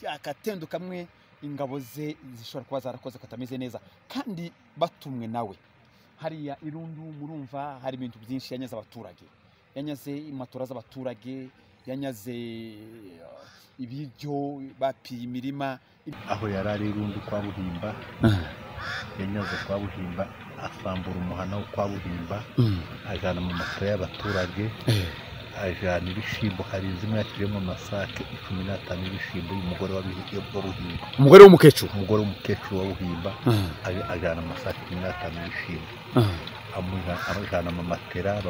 akatendo kamwe ingabo ze zishobora kuba zarakoze katameze neza kandi batumwe nawe. Hariya Irundu murumva hari ibintu byinshi yanyaze abaturage, yanyaze imatora z'abaturage, yanyaze ibiryo, bapiye imirima. Aho yari ari Irundu kwa Buhimba, yanyaze kwa Buhimba, asambura umuhana wo kwa Buhimba, ajana mu matora y'abaturage, ajana ibishimbo. Hari zimwe yakiriyemo amasake 15 y'ibishimbo y'umugore wa Buhimba, umugore w'umukecuru, umugore w'umukecuru wa Buhimba, ajana amasake 15 y'ibishimbo, amujana mu matera.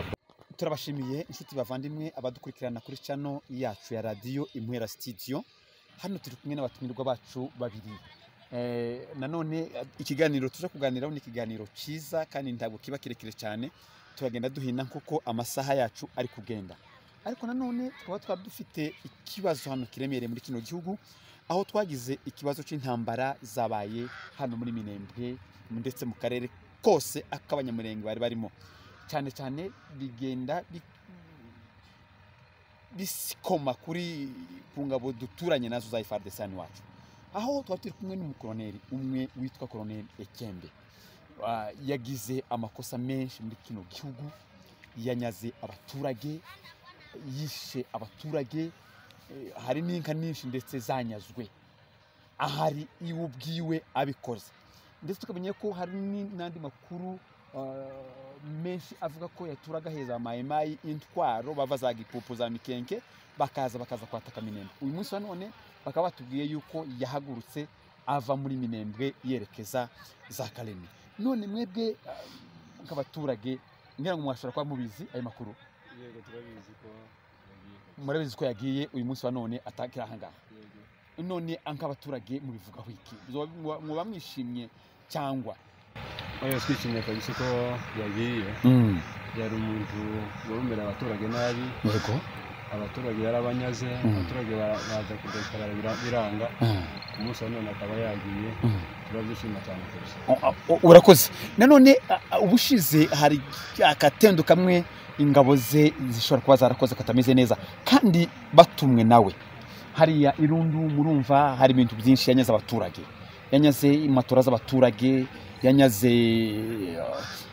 Turabashimiye inshuti bavandimwe abadukurikirana kuri channel yacu ya radio Imuhira Studio. Hano turi kumwe n'abatumirwa bacu babiri. Nanone ikiganiro tuje kuganiraho ni ikiganiro cyiza kandi ntabwo kiba kirekire cyane, turagenda duhina kuko amasaha yacu ari kugenda. Ariko nanone tukaba twari dufite ikibazo hano kiremereye muri kino gihugu, aho twagize ikibazo cy'intambara zabaye hano muri Minembwe ndetse mu karere kose ak'abanyamurenge bari barimo. Cyane cyane bigenda bisikoma kuri ku ngabo duturanye nazo za FARDC wacu, aho twari turi kumwe n'umukoloneli umwe witwa Colonel Ekembe. Yagize amakosa menshi muri kino gihugu, yanyaze abaturage, yishe abaturage, hari n'inka nyinshi ndetse zanyazwe ahari iwe ubwiwe abikoze. Ndetse tukamenya ko hari n'andi makuru menshi avuga ko yaturaga heza mayimayi intwaro bava za Gipupu za Mikenke bakaza kwataka Minembwe. Uyu munsi wa none bakaba batubwiye yuko yahagurutse ava muri Minembwe yerekeza za Kalemi. None mwebwe nk'abaturage ngira ngo mwashobora kuba mubizi ayo makuru? Yego, turabizi ko yagiye. Murabizi ko yagiye uyu munsi wa none atakira ahangaha. None nk'abaturage mubivugaho iki? Muba mwishimye cyangwa? Oya, twishimiye kabisa ko yagiye. Yari umuntu warumira abaturage nabi. Yego. Abaturage yarabanyaze, abaturage baza kudekarara biranga. Umunsi wa none akaba yagiye. Turabyishima cyane kabisa. Urakoze. Nanone ubushize hari akatendo kamwe ingabo ze zishobora kuba zarakoze katameze neza kandi batumwe nawe. Hariya Irundu murumva hari ibintu byinshi yanyaze abaturage, yanyaze imatora z'abaturage, yanyaze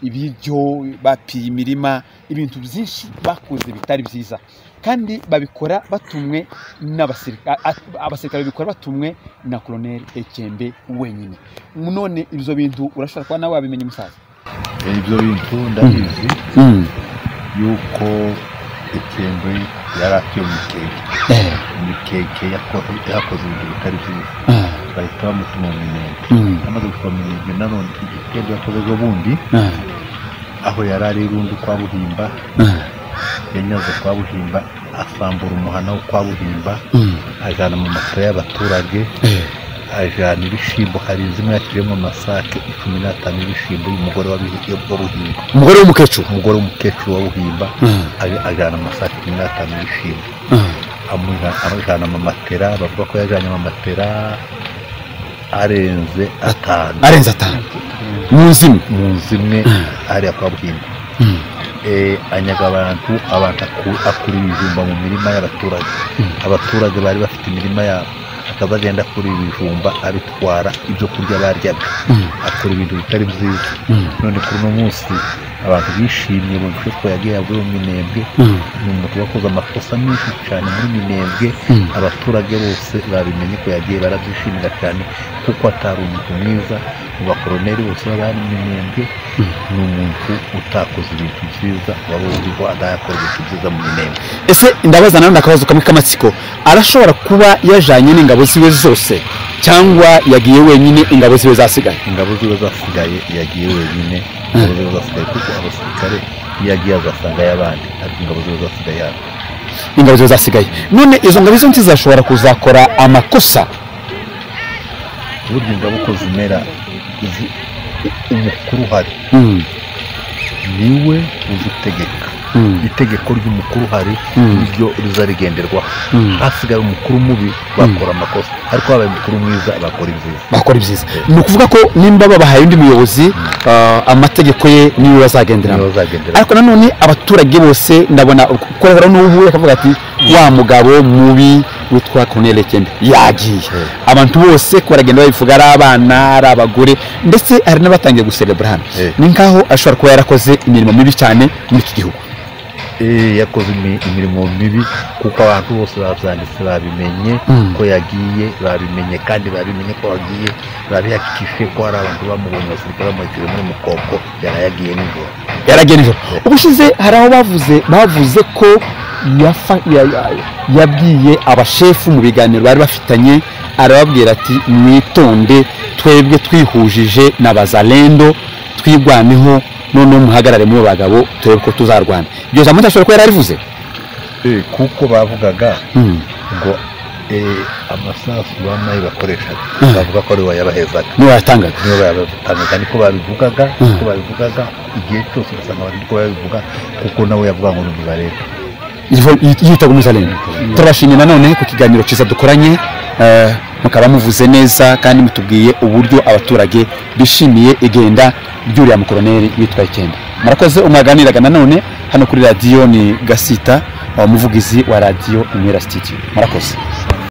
ibiryo, bapiye imirima, ibintu byinshi bakoze bitari byiza kandi babikora batumwe n'abasirikare. Abasirikare babikora batumwe na Colonel Ekembe wenyine. None ibyo bintu urashobora kuba nawe wabimenye musaza? Ibyo bintu ndabizi yuko Ekembe yari atuye mu Mikenke. Mikenke yakoze ibintu bitari byiza, bahita bamutuma mu Minembwe. Amaze gutuma mu Minembwe, nanone igitendo yakoze ejo bundi, aho yari ari Irundu kwa Buhimba, yanyaze kwa Buhimba, asambura umuhana wo kwa Buhimba, ajana mu matora y'abaturage, ajana ibishimbo. Hari zimwe yakiriyemo amasake 15 y'ibishimbo y'umugore wa Buhimba, umugore w'umukecuru, umugore w'umukecuru wa Buhimba, ajana amasake 15 y'ibishimbo, amujana mu matera. Bavuga ko yajanye mu matera arenze 5, arenze 5 mu nzu imwe hariya kwa Buhimba. Anyaga abantu akura ibijumba mu mirima y'abaturage. Abaturage bari bafite imirima yabo, akaba agenda akura ibijumba abitwara ibyo kurya baryaga, akora ibintu bitari byiza. None kuri uno munsi abantu bishimye bumvise ko yagiye avuye mu Minembwe. Ni umuntu wakoze amakosa menshi cyane muri Minembwe. Abaturage bose babimenye ko yagiye, barabyishimira cyane kuko atari umuntu mwiza. Mu bakoroneri bose bari mu Minembwe, ni umuntu utakoze ibintu byiza, wari uzwiho adakora ibintu byiza mu Minembwe. Ese ndabaza nanone akabazo kamwe k'amatsiko, arashobora kuba yajanye n'ingabo ziwe zose cyangwa yagiye wenyine ingabo ziwe zasigaye? Ingabo ziwe zasigaye, yagiye wenyine, ingabo ziwe zasigaye, kuko abasirikare yagiye azasanga y'abandi, ariko ingabo ziwe zasigaye hano. Ingabo ziwe zasigaye. None izo ngabo zo ntizashobora kuzakora amakosa? Burya ingabo uko zimera, umukuru uhari niwe uzitegeka. Itegeko ry'umukuru uhari niryo rizarigenderwaho. Hasigaye umukuru mubi bakora amakosa, ariko habaye umukuru mwiza bakora ibyiza. Bakora ibyiza. Ni ukuvuga ko nimba babahaye undi muyobozi, amategeko ye niwe bazagenderamo. Ariko nanone abaturage bose ndabona korera n'ubu akavuga ati Wa mugabo mubi witwa Colonel Ekembe yagiye. Abantu bose ko baragenda babivuga, ari abana, ari abagore, ndetse hari n'abatangiye guserebura hano. Ni nkaho ashobora kuba yarakoze imirimo mibi cyane muri iki gihugu. Yakoze imirimo mibi, kuko abantu bose babyanditse, babimenye ko yagiye, babimenye kandi babimenye ko yagiye, babihakikije ko hari abantu bamubonye, abasirikare bamuherekeje muri Mukoko, yarayagiye nijoro. Yaragiye nijoro. Ubushize hari aho bavuze ko yabwiye abashefu mu biganiro bari bafitanye, arababwira ati mwitonde, twebwe twihujije na bazalendo, twigwaneho, noneho muhagarare muri bagabo turebe ko tuzarwana. Iryo jambo ntashobora kuba yararivuze. Kuko bavugaga ngo amasasu bamaye bakoreshaga, bavuga ko ari we wayabahezaga, niwe wayatangaga, niwe wayabatangaga, niko babivugaga, niko babivugaga igihe cyose, ugasanga bari niko babivuga, kuko nawe yavuga ngo ni umuzalendo, yitaga umuzalendo. Turabashimye nanone ku kiganiro cyiza dukoranye, mukaba muvuze neza kandi mutubwiye uburyo abaturage bishimiye igenda ry'uriya mukoroneri witwa Ikembe. Murakoze. Umwaganiraga nanone hano kuri radiyo ni Gasita, umuvugizi wa radiyo Umwera Studio. Murakoze.